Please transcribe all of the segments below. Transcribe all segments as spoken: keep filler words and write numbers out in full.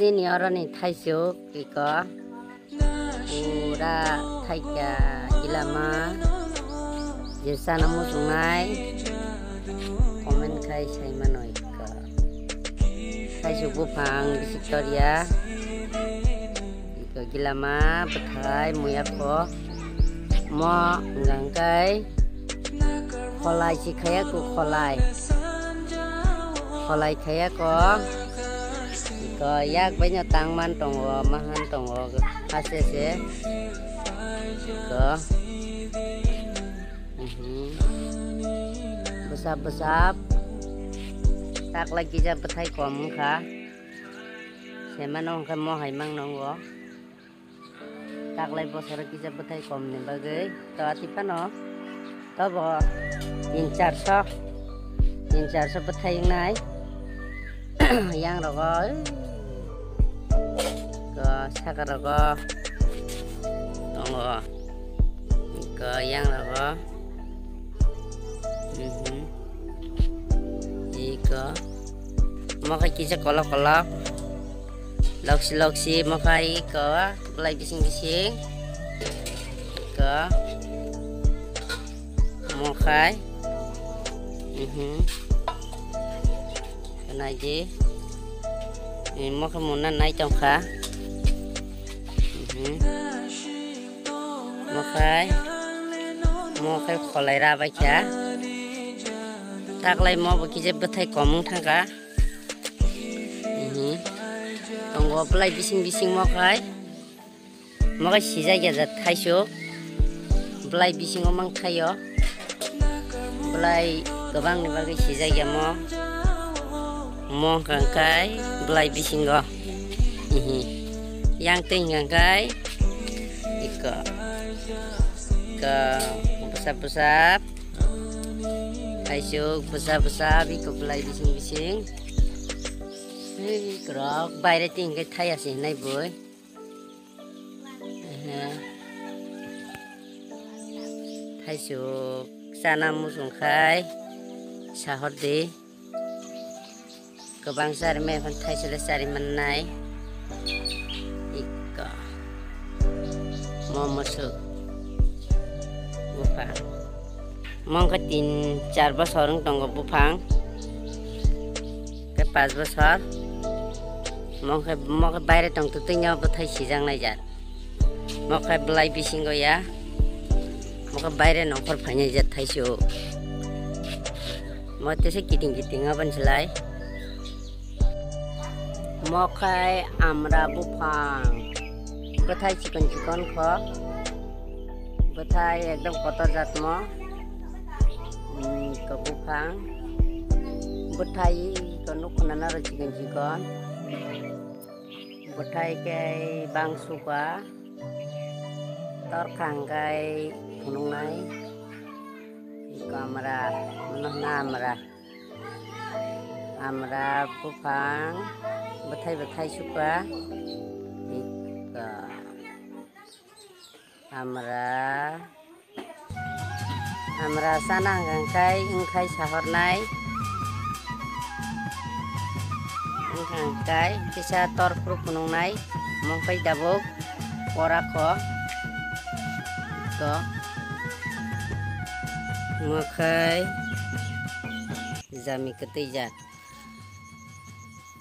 Nini oroni thaisuk iko pura thaika gilama je sana muchungnai comment khai sai mano iko. Thaisuk buphang bisik torya iko gilama bwthai muya kho mo hwnkha hwnkhe kholai si khaya ko kholai. Kholai khaya ko. Iko yak baino tangman tongo, mahan tongo, hase se. Iko. Mhm. Bwsap bwsap. Taklai kisa bwthai kom wngkha. Semano wngkha mo hai mang nongo. Taklai bosoro kisa bwthai kom ni bagwi to ati phano to bo tin charso, tin charso bwthai wngnai. Yang rogo ko saka rogo tongo ko yang rogo. Mhm. Iko. Mo khe kisa kolok kolok. Loksi loksi mo khe iko. Belai bising bising. Iko. Mo khe. Mhm. Kena je. Mo khe muna nai tong kha. Mhm. Mo khe, mo khe kholai ra bai kha. Taklai mo bo kisa bwthai kom wng thang kha. Mhm. Tongo belai bising bising mo khe. Mo khe sijak ya jat thaisuk. Belai bisingo mang thaio. Belai kwbangni bagwi sijak ya mo. Mo hwnkha khe belai bisingo. Hihi. Yang twi hwnkha khe iko. Iko bwsap bwsap. Thaisuk bwsap bwsap iko belai bising bising. Hei, kwrwk baire twi hwnkhe thaiya se hinai bui. Ehe. Thaisuk chana muchung khai sahor di. Kwbang chari mai phano thaisuk le chari mannai. Ikko. Mo musuk. Buphang. Mo wngkha tin char bosor wng tongo buphang. Khe pas bosor. Mo khe, mo khe baire tong twtwino bwthai sijak naijak. Mo khe belai bisingo ya. Mo khe baire nongkhor phainai jat thaisuk. Mo tesa kiting kiting aboni slai. Mo khe amra buphang. Bwthai chikon chikon kho. Bwthai ekdom kotor jat mo. Hmm, ko buphang. Bwthai ko nukhuna naro chikon chikon. Bwthai khe bang suka. Tor khangkai phunuknai. Iko amra, mano hwna amra. Amra buphang, bwthai bwthai suka. Iko. Amra. Amra chana hwnkha khe wngkhai sahornai. Wngkha khe kisa tor phuru phunuknai. Mokhe dabuk pora kho. Ko. Mokhe jami kwtwi jat.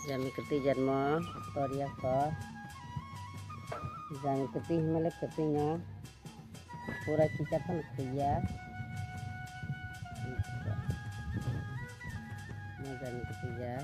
Jami kwtwi jat mo tor ya kho. Jami kwtwi hwnmale kwtwino pura kisa phano khwiya. Mo jami kwtwi ya.